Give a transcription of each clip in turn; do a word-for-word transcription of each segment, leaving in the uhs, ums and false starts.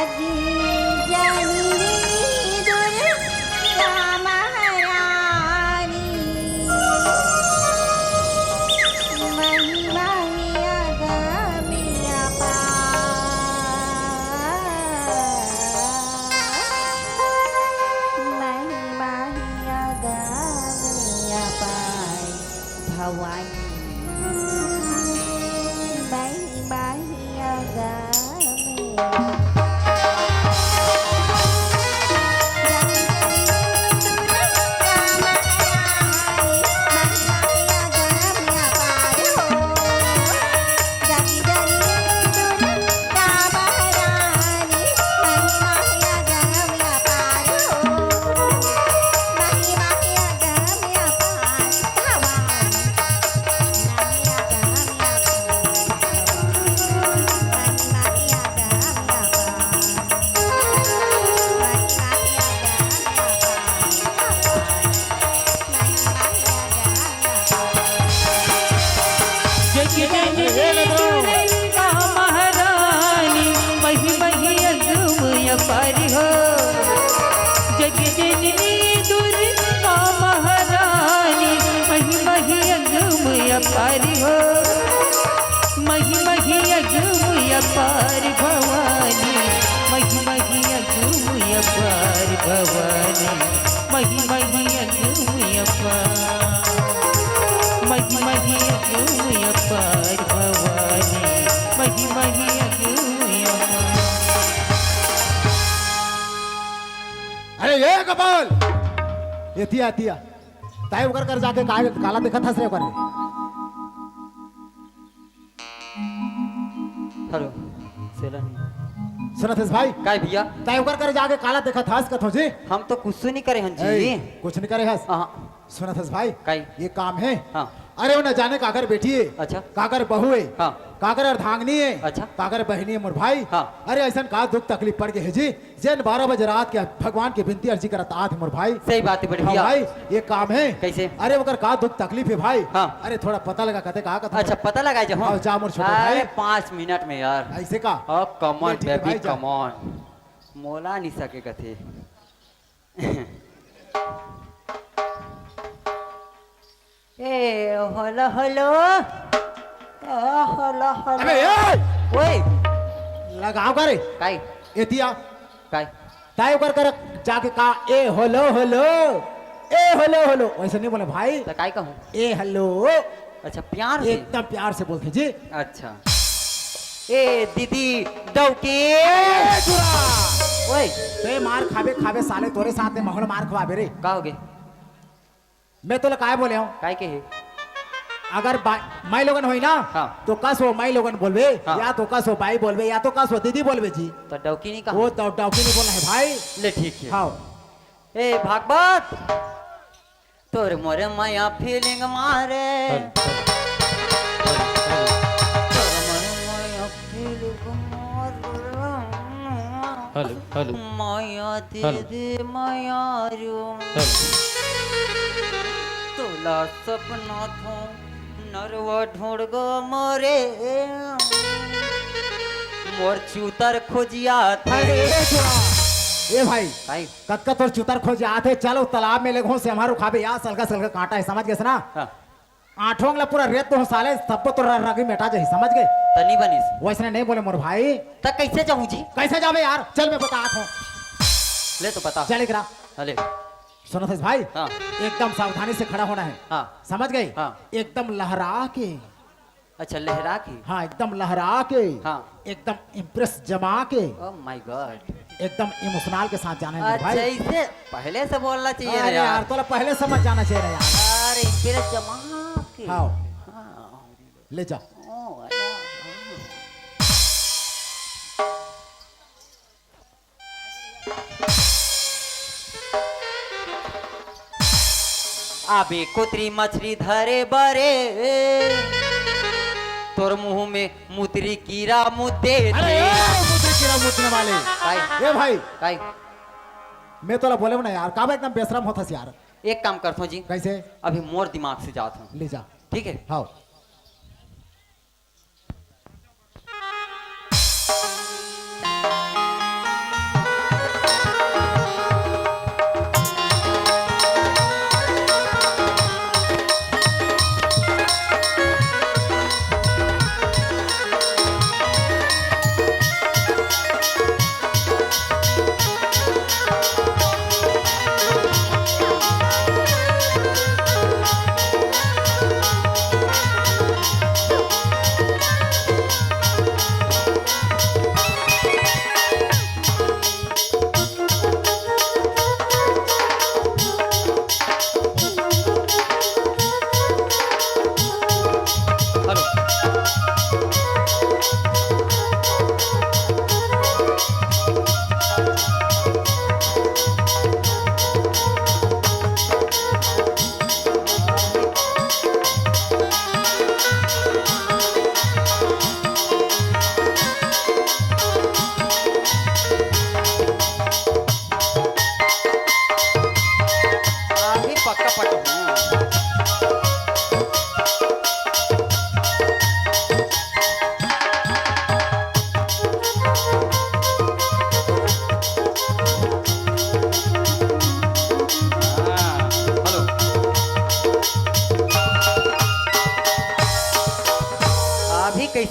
जननी दुर्गा महारानी, महिमा ही अगम अपार, महिमा ही अगम अपार। भवानी, महिमा ही अगम। जग जननी दुर्गा महारानी, महिमा ही अगम अपार हो। जग जननी दुर्गा महारानी, महिमा ही अगम अपार हो। महिमा ही अगम अपार भवानी, महिमा ही अगम अपार भवानी, महिमा ही अगम अपार, महिमा ही अगम अपार भवानी, महिमा ही अगम अपार। अरे ये गोपाल, एतिया, एतिया। ताई ओकर कर जाके का-, काला देखत हस रे ओकर? हेलो, सेलन। सुनत हस भाई? काय भैया? ताई ओकर कर जाके काला देखत हस कथो जी? हम तो कुछ नहीं करे हन जी। ए, कुछ नहीं करे हस? हाँ। सुनत हस भाई? काय? ये काम है। हाँ। अरे वो न जाने काकर बेटी है। अच्छा। काकर बहू है। हाँ। काकर अर्धांगिनी है। अच्छा। काकर बहिनी है मोर भाई। हाँ। अरे ऐसन का दुख तकलीफ पड़ गए है जी? जेन बारह बजे रात के भगवान के बिनती अर्जी करत आत हे मोर भाई। सही बात है, बड़े हाँ भैया। भाई, ये काम है। कैसे? अरे ओकर का दुख तकलीफ है भाई। हाँ। अरे थोड़ा पता लगा कते का कथो। अच्छा, पता लगा जा, हाँ। हाँ, जा मोर छोटे अरे भाई। पाँच मिनट में यार। ऐसे का? Oh, come on, ये ठीक है baby, भाई, जा। Come on। मोला नहीं सके कथे। ए, हेलो, हेलो। ए, हेलो, हेलो। अबे, ए! ओए। लगाव का रे? काय? एतिया। काय? ताई ओकर कर जाके का, ए, हेलो, हेलो। ए, हेलो, हेलो। वैसे नहीं बोले भाई। तो काय कहूँ? ए, हेलो। अच्छा, प्यार से? एकदम प्यार से बोलते जी। अच्छा। ए, दीदी, डौकी। ए, चुरा। ओए। ते मार खाबे, खाबे साले, तोरे साथ में माहौल मार खवाबे रे। का हो गए? मैं तोला काय बोले हूँ? काय के हे? अगर बा-, माई लोगन होई ना, हाँ। तो कस हो माई लोगन बोलबे, हाँ। या तो कस हो बाई बोलबे, या तो कस हो दीदी बोलबे जी। तो डौकी नहीं कहा? वो तो डौकी नहीं बोलना है भाई। ले ठीक है। हाँ। ए भागवत, तोर मोरे माया feeling मारे। Hello, hello, hello, hello. तोर मोरे माया feeling मारे। Hello, hello. माया दे हेलो। दे माया रो। हेलो। तोला सपना थो नरवा ढूंढ गो मोरे। मोर चूतर खोजिया थे। अरे, ए छोरा। ए भाई। भाई। कतका तोर चूतर खोजिया थे। चलो तालाब में लेगो से हमारो खाबे यार सलका सलका कांटा है, समझ गए ना? हाँ। आठों ला पूरा रेत तो साले, सबको तो र-, रगड़ी मेटा जाही, समझ गए? त नहीं बनिस। वैसने नहीं बोले मोर भाई। त कैसे जाऊं जी? कैसे जाबे यार? चल मैं बतात हूँ। ले तो बता। चल एकरा। हाँ, ले। सुनत हस भाई? हाँ। एकदम सावधानी से खड़ा होना है। हाँ। समझ गए? हाँ। एकदम लहरा के। अच्छा, लहरा के? हाँ, एकदम लहरा के। हाँ। एकदम impress जमा के। Oh my God। एकदम emotional के साथ जाना है मेरे अच्छा, भाई। इसे पहले से बोलना चाहिए अरे यार। यार, तोला पहले समझ जाना चाहिए यार। अरे, impress जमा के। हाँ। हाँ। ले जा। Oh, अच्छा। अबे कुतरी मछरी धरे बरे, तोर मुंह में मुतरी कीरा मुते अरे, दे। ए, मुतरी कीरा मुतने वाले। काई? ए भाई। काई? मैं तोला बोले ना यार, काबर एकदम बेशरम होथस यार। एक काम करथो जी। कैसे? अभी मोर दिमाग से जात हूँ। ले जा। ठीक है? हाँ।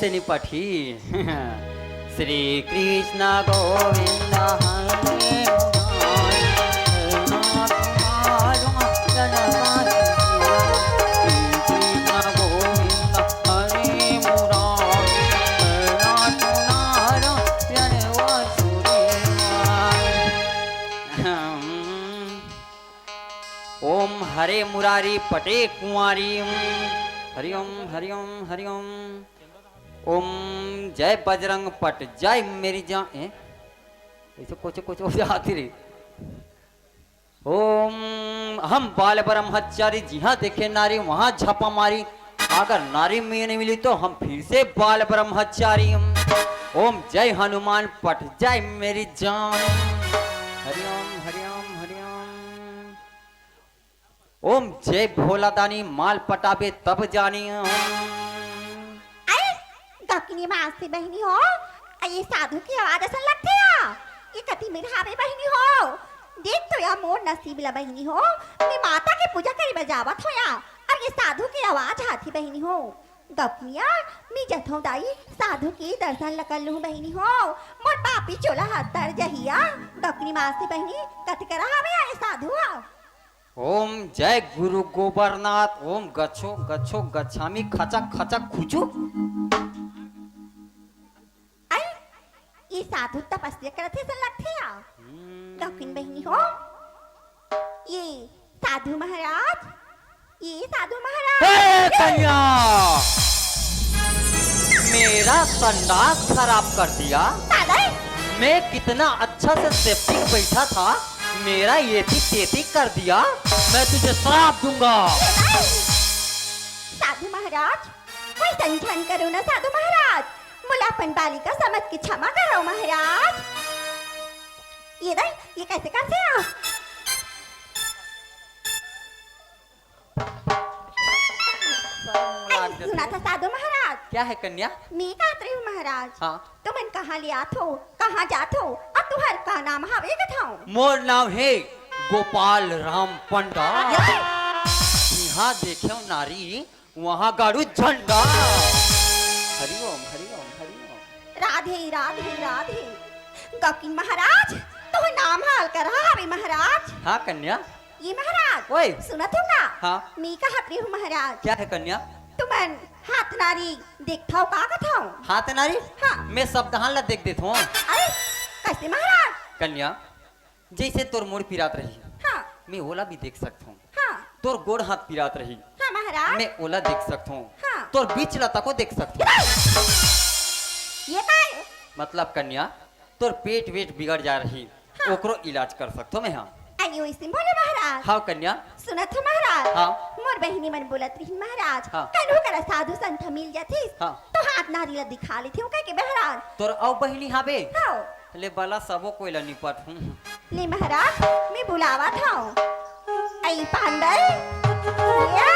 निपटही। श्री कृष्ण गोविंद हरे मुरारी, हरे नाथ माधव जय वासुदेव। श्री कृष्ण गोविंद हरे मुरारी, हरे नाथ नारायण वासुदेव। ओम हरे मुरारी पटे कुंवारी। हरि ओम, हरि ओम, हरि ओम। ओम जय बजरंग पट, जय मेरी जान। ए, ऐसे कुछ, कुछ हो जाती रे। ओम हम बाल ब्रह्मचारी, जिहाँ देखे नारी वहाँ झपा मारी। अगर नारी में नहीं मिली तो हम फिर से बाल ब्रह्मचारी। ओम जय हनुमान पट, जय मेरी जान। हरि ओम, हरि ओम, हरि ओम। ओम जय भोला दानी, माल पटाबे तब जानी। अरे, गकिनी मासी बहिनी हो, अ, ये साधु के आवाज असन लगथे या? ये कति मेर हावे बहिनी हो? देख तो या मोर नसीब ला बहिनी हो, मैं माता के पूजा करे बर जावत हो या, अउ ये साधु के आवाज आथे बहिनी हो। गपनिया, मैं जथों दाई, साधु के दर्शन ला कर लूं बहिनी हो, मोर पापी चोला ह तर जही या। गपनी मासी बहिनी, कति करा हावे या ये साधु ह? ओम जय गुरु गोबरनाथ, ओम गच्छो गच्छो गच्छामी खचक खचक खुचु। अरे, ये साधु तपस्या करत हे असन लगथे या? हम्म। गौकिन बहिनी हो, ये साधु महाराज, ये साधु महाराज। हे कन्या, मेरा संडास खराब कर दिया। साले। मैं कितना अच्छा से सेफ्टी बैठा था, मेरा ये भी तेती कर दिया। मैं तुझे श्राप दूंगा। साधु महाराज, वइसन झन करो ना साधु महाराज, मोला अपन बालिका समझ के क्षमा करो महाराज। ये दे, ये कैसे करथे आप? अरे, सुना था साधु महाराज। क्या है कन्या? मैं कहत रही हूँ महाराज। हाँ। तुमन कहाँ ले आत हो, कहाँ जात हो, अउ तुहर का नाम हवे कथव? मोर नाम हे गोपाल राम पंडा। ये? यहाँ देखे नारी, वहाँ गाड़ू झंडा। हरि ओम, हरि ओम, हरि ओम। राधे, राधे, राधे। गौकिन महाराज, तुहर नाम हाल करा हवे महाराज। हाँ कन्या। ये महाराज, ओए। सुनत हो का? हाँ। मैं कहत रही हूँ महाराज। क्या है कन्या? तुमन हाथ नारी देखथव का कथव? हाथ नारी? हाँ। मैं सब दहान ला देख देत हूँ। अरे, कैसे महाराज? कन्या, जैसे तोर मुड़ पिरात रही, हाँ। मैं ओला भी देख सकत हूँ। हाँ। तोर गोड़ हाथ पिरात रही, हाँ महाराज। मैं ओला देख सकत हूँ। हाँ। तोर बीच लता को देख सकत हूँ। ये का है? मतलब कन्या, तोर पेट वेट बिगड़ जा रही, हाँ। ओकरो इलाज कर सकथो मैं, हाँ। अयो, इसे बोले महाराज। हाँ कन्या। सुनत हो महाराज। हाँ। मोर बहिनी मन बोलत रहिन महाराज। हाँ। कन्हू करा साधु संत मिल जाथिस। हाँ। तो हाथ नारी ला दिखा लेथे, कह के महाराज। तोर अउ बहिनी हाबे? हाँ। ले बला सबो कोई ला निपट हूँ। ले महाराज, मैं बुलावत हूँ। आई पांडल, या।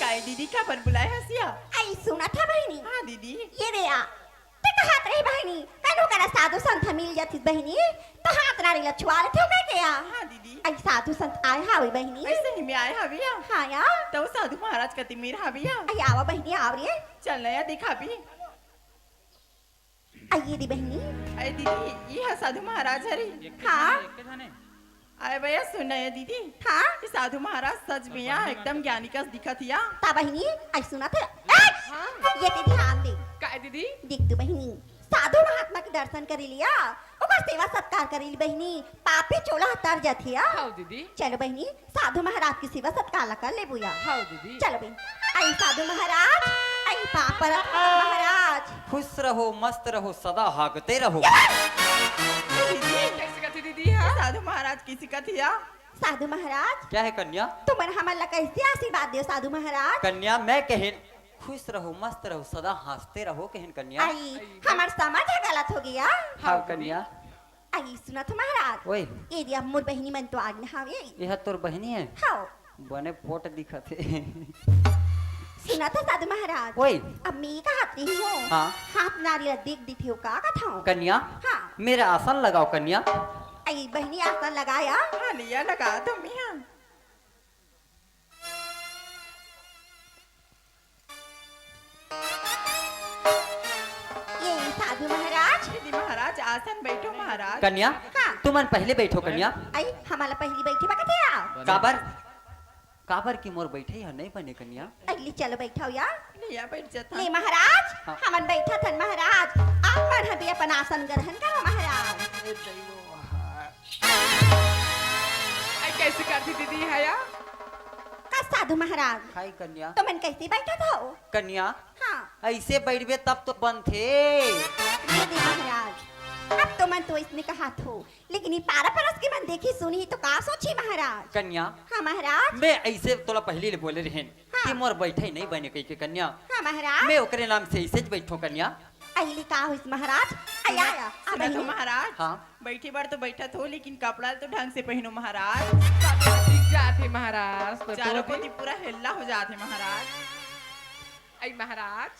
काय दीदी, काबर बुलाए हस या? आई सुनत हा बहिनी। हाँ दीदी। ये दे आ। ते कहत रही बहिनी, कन्हू करा साधु संत मिल जातिस बहिनी, तो हाथ नारी ला छुआ लेथे कह के या। हाँ दीदी। आई साधु संत आए हावे बहिनी। ऐसे ही में आए हावे या? हाँ या। तो साधु महाराज कति मेर हावे या? आई आवा बहिनी, आव रे। चल ना या, दिखाबी। आइए दी बहिनी। अरे दीदी, ये हा साधु महाराज हरे। हाँ। अरे भैया, सुन ना ये दीदी। हाँ। ये साधु महाराज सच में या एकदम ज्ञानी कस दिखत या। ता बहिनी, आई सुनत हे। ए! हाँ। ये दे ध्यान दे। काय दीदी? देख तू बहिनी, साधु महात्मा के दर्शन करे लिया, ओकर सेवा सत्कार करे ली बहिनी, पापी चोला तर जाथे या। हाँ दीदी। चलो बहिनी, साधु महाराज के सेवा सत्कार ला कर लेबो या। हाँ दीदी। चलो बहिनी। आई साधु महाराज, आई पाँव परत हंव महाराज। खुश रहो, मस्त रहो, सदा हागते रहो। दीदी, कैसे कथी दीदी, हाँ? साधु महाराज किसे कथी या? साधु महाराज। क्या है कन्या? तुमन हमन ला कैसे आशीर्वाद देव साधु महाराज? कन्या, मैं कहे खुश रहो, मस्त रहो, सदा हंसते रहो, कहिन कन्या। आई, हमर समझ ह गलत हो गया। हाँ कन्या। आई, सुनत हो महाराज? ओए। ये दिया मोर बहिनी मन तो आगे हवे। ये ह तोर बहिनी है? हाँ। बने पोट दिखत हे। सुनत हो साधु महाराज? ओए। अब मैं का हाथ नहीं हूँ। हाँ। हाथ नारी ला देख दी थी, का कथा हूँ? कन्या। हाँ। मेरा आसन लगाओ कन्या। आई, बहिनी आसन लगाया। हाँ, लिया लगा दो मियाँ। ये साधु महाराज। दीदी महाराज, आसन बैठो महाराज। कन्या, हाँ। तुमन पहले बैठो कन्या। आई, हमला पहली बैठे बा कथे या? काबर? काबर कि मोर बैठे ह नहीं बने कन्या। अगली चलो बैठाओ या। ले या बैठ जाता। ले महाराज, हाँ। हमन बैठत हन महाराज। आप मन ह भी अपन आसन ग्रहण करो महाराज। ए दैवो हा। आई कैसे करती दीदी हया? का साधु महाराज? हाय कन्या। तुमन कैसे बैठत हो? कन्या। हाँ। ऐसे बैठबे तब तो बनथे। दीदी महाराज, अब तुमन तो इसने कहा थो, लेकिन ये पारा परस के मन देखी सुनी तो का सोची महाराज? कन्या। हाँ महाराज। मैं ऐसे तोला पहली ले बोले रहेन हाँ। कि मोर बैठे नहीं बने कही के कन्या। हाँ महाराज। मैं ओकरे नाम से ऐसे ज बैठो कन्या। अहिली का होइस महाराज? आया, आया, अब सुना तो अहिली। महाराज। हाँ। बैठे बर तो बैठत हो, लेकिन कपड़ा तो ढंग से पहनो महाराज। सब दिख जात हे महाराज, तो चारों तो कोती पूरा हेल्ला हो जात हे महाराज। आई महाराज,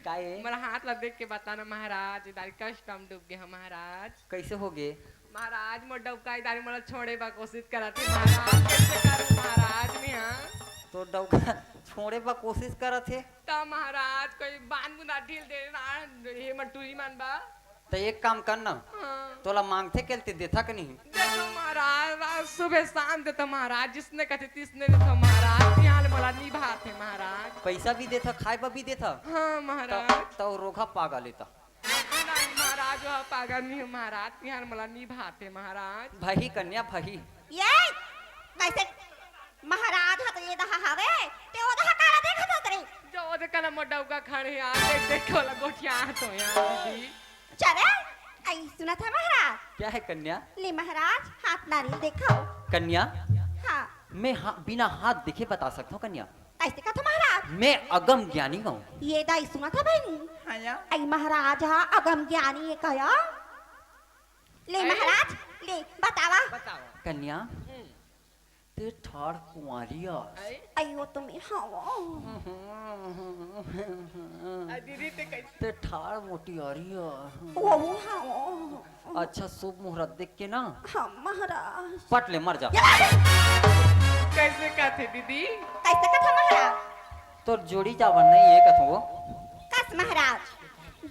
काहे? मोर हाथ ला देख के बता ना महाराज, इधर कष्ट हम डूब गए हैं महाराज। कैसे हो गए? महाराज, मोर डउका इधर मोला छोड़े बा कोशिश करत हे महाराज, कैसे करूं महाराज मैं, हाँ? तो डउका छोड़े बा कोशिश करत हे? त महाराज, कोई बांध बुंदा ढील दे ना, हे मटूरी मन बा। त एक काम कर ना, हाँ। तोला मांगथे केलते देथा के नहीं? देखो महाराज, रात सुबह शाम देता महाराज, जिसने कथे तिसने देता महाराज, यहाँ ले मोला निभाथे महाराज। पैसा भी देथा, खाए बर भी देथा? हाँ महाराज। त, त रोघा पागा लेता। नहीं महाराज, वह पागा नहीं है महाराज, यहाँ ले मोला निभाथे महाराज। भही कन्या भही। ये कैसे महाराज ह तो ये दहा हवे, ते ओ दहा काला देखत होत रे? जो ओ दे कला मोर डउका खड़े यार, देख देख के ओला गोठिया तो यार दीदी। चले, आई सुनत हे महाराज। क्या है कन्या? ले महाराज, हाथ नारियल देखाओ। कन्या, हाँ। मैं हा-, बिना हाथ देखे बता सकता हूँ कन्या। कैसे कथा महाराज? मैं अगम ज्ञानी हूँ। ये दाई सुनत हे बहिनी। हाँ या। आई महाराज हा अगम ज्ञानी हे कया? ले अरे। महाराज, ले बतावा। बतावा। कन्या, हम्म। ते ठाड़ कुंवारी अस। आई। आई वो तुम्हें हवा। आ दीदी ते कैसे? ते ठाड़ मोटियारी अस। वो वो हवा। अच्छा शुभ मुहूर्त देख के ना। हाँ महाराज। पट ले मर जा। ये कैसे कथे दीदी? कैसे कथा महाराज? तोर जोड़ी जावन नहीं है कथो। कस महाराज,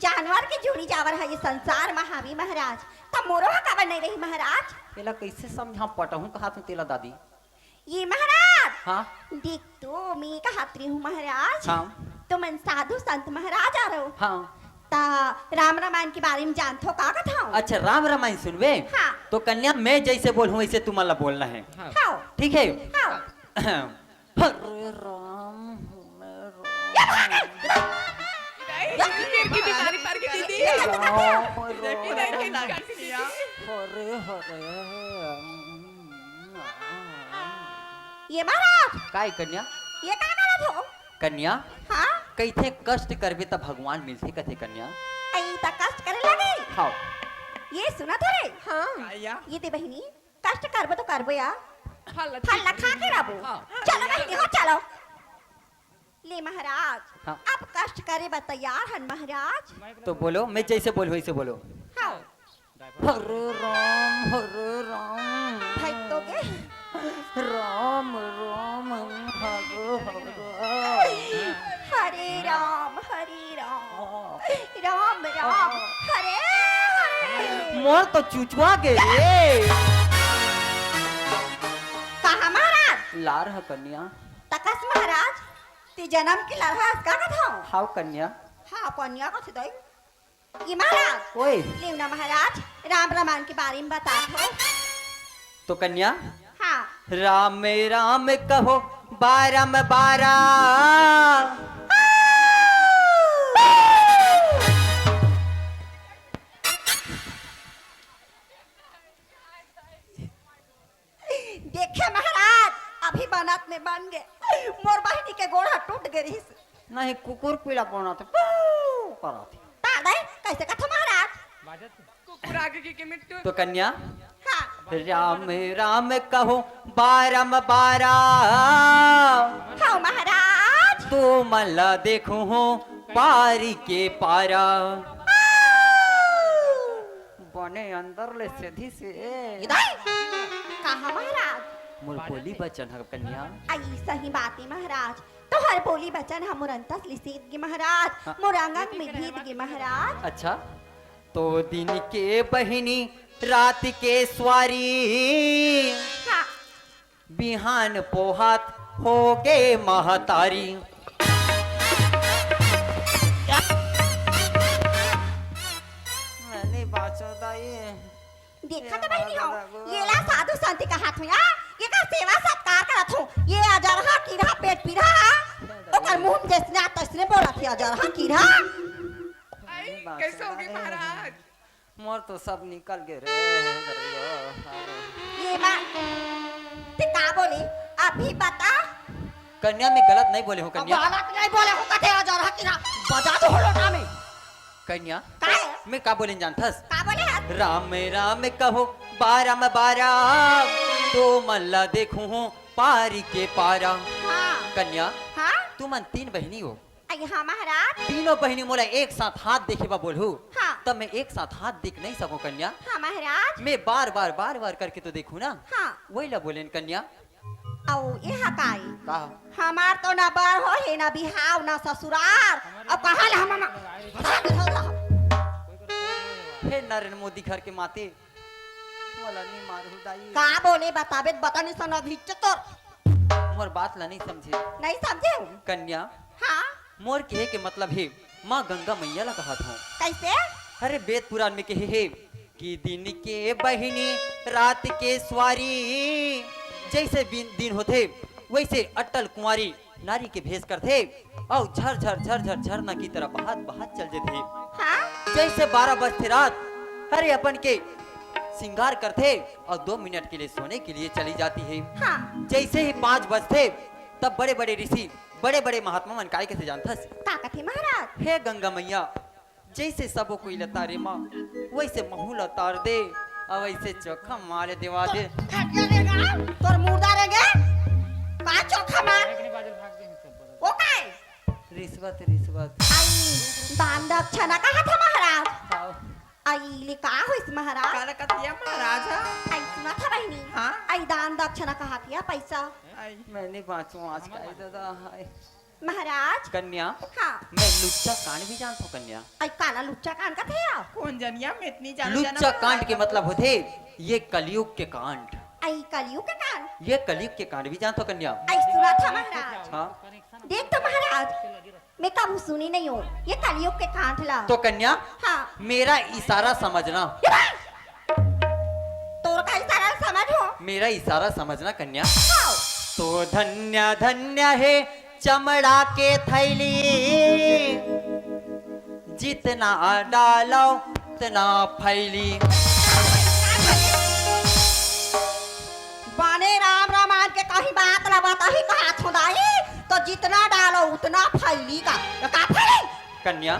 जानवर के जोड़ी जावर है ये संसार में हावी महाराज, त मोरो ह काबर नहीं रही महाराज? एला कैसे समझा पटहूं कहा तू तेला दादी? ये महाराज। हाँ। देख तो मैं कहत रही हूँ महाराज। हाँ। तुमन साधु संत महाराज आ रहो। हाँ। त राम रामायण के बारे में जानथो का कथा? अच्छा राम रामायण सुनबे? हाँ। तो कन्या मैं जैसे बोलूँ वैसे तुमन ला बोलना है। हाँ। हाँ। ठीक है? हाँ। हरे राम, हरे राम। इधर की बीमारी पर की दीदी। राम, राम। इधर की हरे, हरे। ये महाराज। काय कन्या? ये का करत हो? कन्या? हाँ? कहिथे कष्ट करबे त भगवान मिलथे कथे कन्या। आई त कष्ट करे लगे? हाँ। ये सुनत हो रे? हाँ। ये दे बहिनी। कष्ट करबो तो करबो या। फल फल ला खा के रहबो। हाँ। चलो बहिनी हो चलो। ले महाराज, हाँ। अब कष्ट करे बर तैयार हन महाराज। तो बोलो, मैं जैसे बोलूँ वैसे बोलो। हाँ। हरे राम, हरे राम। भाई तो के? राम राम, हरे हरे। हरे राम, हरे राम। राम राम, हरे हरे। मोर तो चुचवा गे रे। कहा महाराज? लार ह कन्या। त कस महाराज, ते जनम के लार हस का कथव? हाव कन्या। हाँ, कन्या कथे दई। ये महाराज। ओए। लेव ना महाराज, राम रामायण के बारे में बता दो। तो कन्या, हाँ। राम राम कहो बारम बारा। देखे महाराज, अभी बनत में बन गे, मोर बहिनी के गोड़ ह टूट गे रहिस। नहीं, कुकुर पीला बोना थे, पू करत हे। तार दे, कैसे कथो महाराज? कुकुर आगे की, की मिट्टू। तो कन्या, हाँ। राम राम कहो बारम बारा। हाँ महाराज। तू मन ला देखहूँ पारी के पारा। बने अंदर ले सीधी से। इधर। कहाँ महाराज? मोर बोली बचन ह कन्या। आई सही बात है महाराज। तोहर बोली बचन ह मोर अंतस ले सीत गे महाराज, हाँ। मोर अंग अंग में भीत गे महाराज। अच्छा, तो दिन के बहिनी रात के स्वारी, हाँ। बिहान पोहात हो गे महतारी। मैंने बाचो दाई। देखा तो बहिनी हो, ये ला साधु संत कहात हो या, ये का सेवा सत्कार करत हो, ये अजरहा कीड़ा पेट पीड़ा, ओकर मुंह जैसने तैसने बोलत हे अजरहा कीड़ा। आई, कैसे होगी महाराज? मोर तो सब निकल गे रे। ये बात ते का बोले, अभी बता। कन्या, मैं गलत नहीं बोले हूँ कन्या। गलत नहीं बोले हूँ कथे अजरहा कीड़ा, बजा दो लोटा में। कन्या, काय? मैं का बोलेन जानथस? का बोले हस? राम राम कहो बारम बारा, तो मन ला देखहूँ पारी के पारा। हाँ। कन्या, हाँ? तुमन तीन बहिनी हो। अई हाँ महाराज। तीनों बहिनी मोला एक साथ हाथ देखे बा बोलहू, हाँ। तब मैं एक साथ हाथ देख नहीं सकूँ कन्या। हाँ महाराज। मैं बार बार बार बार करके तो देखूँ ना। हाँ। वही ला बोलेन कन्या। अउ एहा काय? का? हमार तो ना बर हो हे, ना बिहाव, ना ससुरार। अउ कहाँ ले हम, हम, हे नरेंद्र मोदी घर के माते, मोला नी मारहू दाई। का बोले बताबे, बता नहीं सन अभी तोर। मोर बात ला नहीं समझे। नहीं समझे? कन्या, हाँ? मोर कहे के मतलब हे, माँ गंगा मैया ला कहत हूँ। कैसे? अरे, वेद पुराण में कहे हे कि दिन के बहिनी रात के स्वारी, जैसे बिन-, दिन होथे, वैसे अटल कुंवारी नारी के भेष करथे, अउ झर झर झर झर झरना की तरह बहत बहत चल जथे। हाँ? जैसे बारह बजथे रात, अरे, अपन के श्रृंगार करथे अउ दो मिनट के लिए सोने के लिए चली जाती है। हाँ। जैसे ही पाँच बजथे, तब बड़े बड़े ऋषि, बड़े बड़े महात्मा मन काय कथे जानथस? का कथे महाराज? हे गंगा मैया, जैसे सबो कोई ला तारे माँ, वैसे महू ला तार दे, अउ वैसे चोखा मारे देवा दे। खटिया रेंगा, तोर मुर्दा रेंगे, का चोखा मार? ओ काय? रिश्वत, रिश्वत। आई, दान दक्षिणा कहा था महाराज? हाँ। आई, ले का होइस महाराज? काला कथिया महाराज हा? आई, सुना था बहिनी? हाँ। आई, दान दक्षिणा कहा थिया पैसा? आई। मैं नहीं बाँचूँ आज का, आई दादा, हाय। महाराज। कन्या। हाँ। मैं लुच्चा कांड भी जानथों कन्या। आई, काला लुच्चा कांड कथे या? कौन जनिया, मैं इतनी जानो लुच्चा कांड के मतलब होथे, ये कलयुग के कांड। आई, कलयुग के कांड? ये कलयुग के कांड भी जानथों कन्या। आई, सुना था महाराज। हाँ। देख तो महाराज, मैं कभू सुनी नहीं हूँ ये कलयुग के कांड ला। तो कन्या, हाँ। मेरा इशारा समझना। ये भाई! तोर का इशारा समझ हो? मेरा इशारा समझना कन्या। हाँ। तो धन्य धन्य हे चमड़ा के थैली, जितना डालो उतना फैली। बने राम रामायण के कहीं बात ला बताही कहा थो दाई, तो जितना डालो उतना फैली का, तो का फैली? कन्या,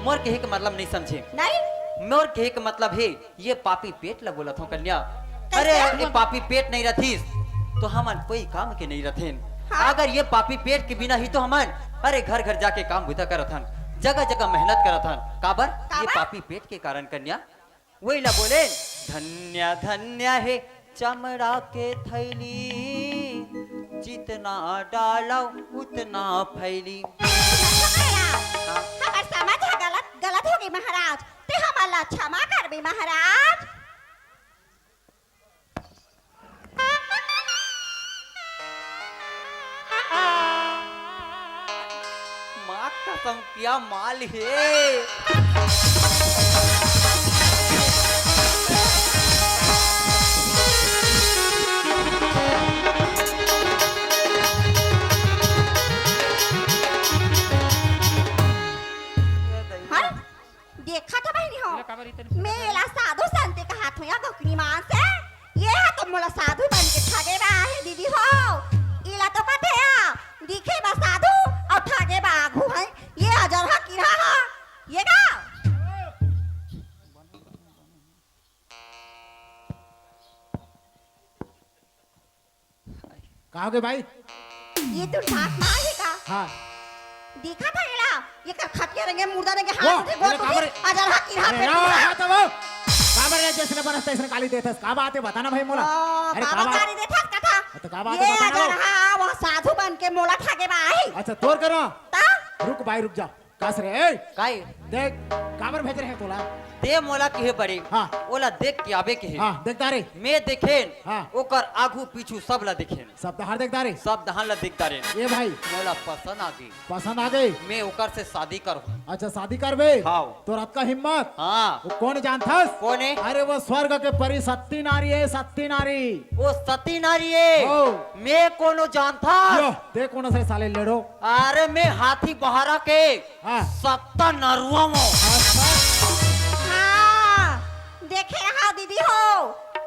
मोर कहे के मतलब नहीं समझे। नहीं? मोर कहे के मतलब हे, ये पापी पेट ला बोलत हो कन्या। कैसे? अरे, ये पापी पेट नहीं रथिस, तो हमन कोई काम के नहीं रथेन। हाँ। अगर ये पापी पेट के बिना ही तो हमन, अरे, घर घर जाके काम बुता करत हन, जगह जगह मेहनत करत हन। काबर? ये काबर? पापी पेट के कारण कन्या। वही ला बोले, धन्य धन्य हे चमड़ा के थैली, जितना डालो उतना फैली। सुनो भैया, हाँ। हमर समझ ह गलत, गलत होगे महाराज, ते हमन ला क्षमा करबे महाराज। माँ कसम क्या माल हे। हर देखा था बहिनी हो, मैं एला साधु संत कहात हो या गोकनी मान से, ये हा तो मोला साधु बन के ठगे बा आहे दीदी हो, इला तो कथे या, दिखे बा साधु अउ ठगे बा आघू का होगे भाई? ये तो सास माँ हे का? हाँ। देखा था एला, ये कर खटिया रेंगे, मुर्दा रेंगे, वो, हाथ उठे, गोड़ उठे, अजरहा किरहा अरे, पेट हाँ, हाँ, तो वो, काबर रे, जइसने बनस तइसने गाली देथस, का बात हे, बता ना भाई मोला। ओ, अरे, का बात? गाली देथस, कथा? हाँ, तो का बात हे, बता ना वो। अजरहा, वो साधु बन के मोला ठागे बा आही। अच्छा, तोर करो। ता? रुक भाई, रुक जा। कस रे, ए? काई? देख, काबर भेजे रहेंव तोला? ते मोला किहे पड़ी। हाँ। ओला देख के आबे किहे। हाँ, देखता रे। मैं देखेन, हाँ। ओकर आगू पीछू सब ला देखेन। सब डहर देखता रे। सब डहर ला देखता रे। ए भाई। मोला पसंद आगे। पसंद आगे? मैं ओकर से शादी करहूँ। अच्छा, शादी करबे? हाँ। तोर अतका हिम्मत? हाँ। वो कोन जानथस? कोन हे? अरे वो स्वर्ग के परी सती नारी हे, सती नारी। वो सती नारी हे? हो। मैं कोनो जानथस? यो, ते कोन से साले लेड़ो? अरे मैं हाथी बहरा के हाँ। सत्ता नरुआ मो। अच्छा। हाँ, देखे रहा दीदी हो,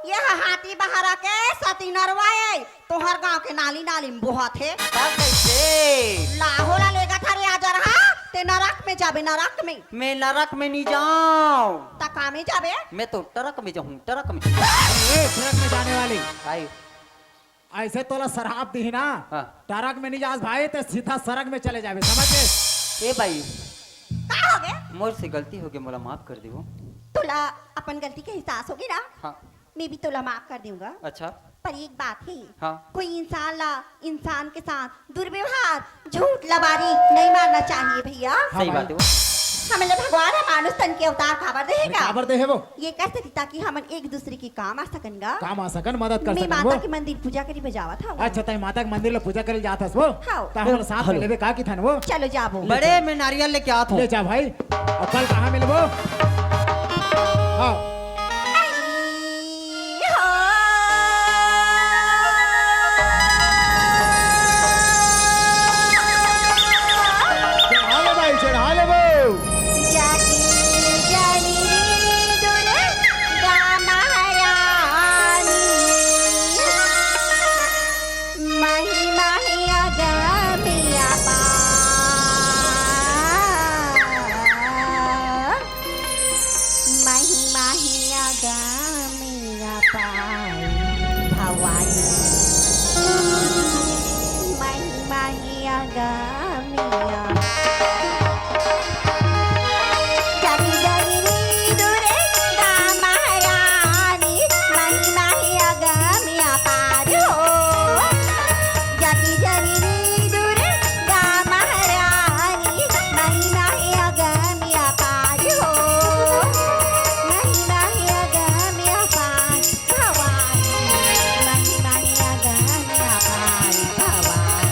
ये हाथी बहरा के सती नरुआ हे, तोहर गांव के नाली नाली में बोहत हे। तब कैसे? लाहो ला लेगा थारे आजर हा, ते नरक में जाबे, नरक में। मैं नरक में नहीं जाऊं। त का में जाबे? मैं तो ट्रक में जाऊं, ट्रक में। ए, ट्रक में जाने वाली। भाई, ऐसे तोला सराप दिही ना, हाँ। ट्रक में नहीं जास भाई, ते सीधा सरग में चले जाबे, समझ गे? ए भाई, का होगे? मोर से गलती होगे, मोला माफ कर देवो। तोला अपन गलती के एहसास होगे ना? हाँ। मैं भी तोला माफ कर दूंगा। अच्छा। पर एक बात हे, हाँ। कोई इंसान ला इंसान के साथ दुर्व्यवहार, झूठ, लबारी नहीं मारना चाहिए भैया। हाँ सही भाई। बात हे वो। हमन ला भगवान ह मानुष तन के अवतार काबर दे हे अरे, का? काबर दे हे वो? ये कह सकती ताकि हमन एक दूसरे के काम आ सकन गा। काम आ सकन, मदद कर मैं सकन माता वो। के मंदिर पूजा करे बर जावत हव। अच्छा, तैं माता के मंदिर ला पूजा करे जात हस वो? हाँ। त हमन साथ में हेलो। लेबे का किथन वो? चलो जाबो। बड़े मैं नारियल लेके आत हूँ। ले जा भाई। अब कल कहाँ मिलबो? हाँ। चढ़ा ले भाई, चढ़ा ले वो। जागी जानी रे दुर्गा महारानी, महिमा हे अगम अपार। महिमा हे अगम अपार भवानी। महिमा हे अगम अपार। जग जननी दुर्गा महारानी, महिमा हे अगम अपार हो। जग जननी दुर्गा महारानी, महिमा हे अगम अपार हो। महिमा हे अगम अपार भवानी, महिमा हे अगम अपार भवानी,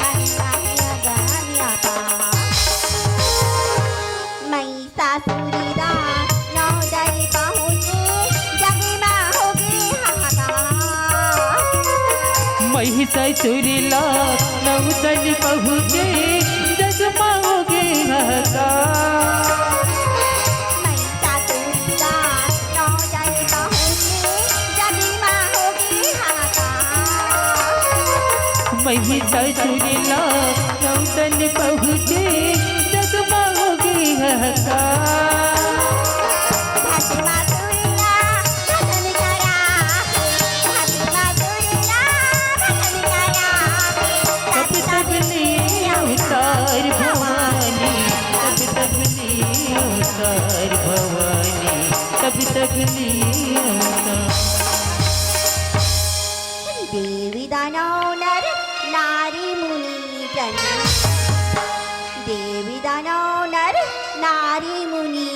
महिमा हे अगम अपार। महिषासुर ला नौ दल पहुँचे, जग मा होगे हाहाकार। महिषासुर ला नौ दल पहुँचे, जग मा होगे हाहाकार। महिषासुर ला नौ दल पहुँचे, जग मा होगे हाहाकार। महिषासुर ला नौ दल पहुँचे, जग मा होगे हाहाकार। भस्मासुर ला भस्म करा, भस्मासुर ला भस्म करा। तब तब ले अवतार भवानी, तब तब ले अवतार भवानी, तब तब ले अवतार। देवी दानव नर नारी मुनि जन, देवी दानव नर नारी मुनि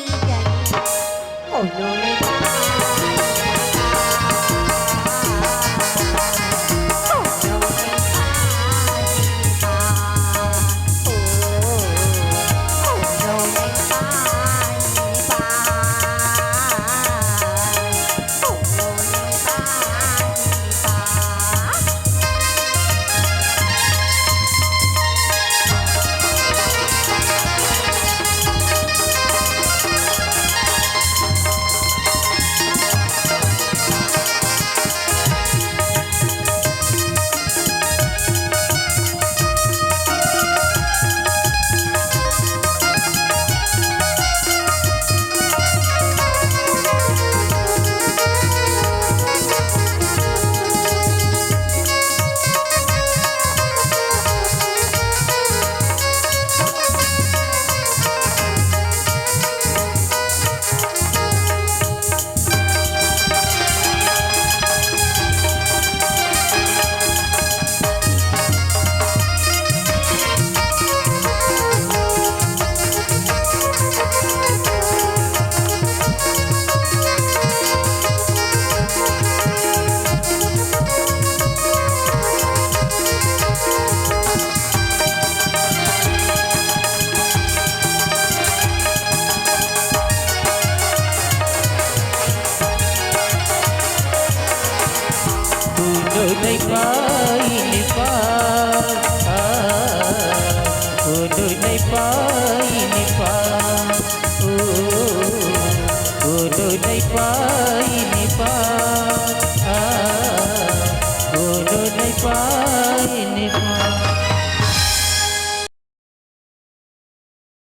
नहीं पाए।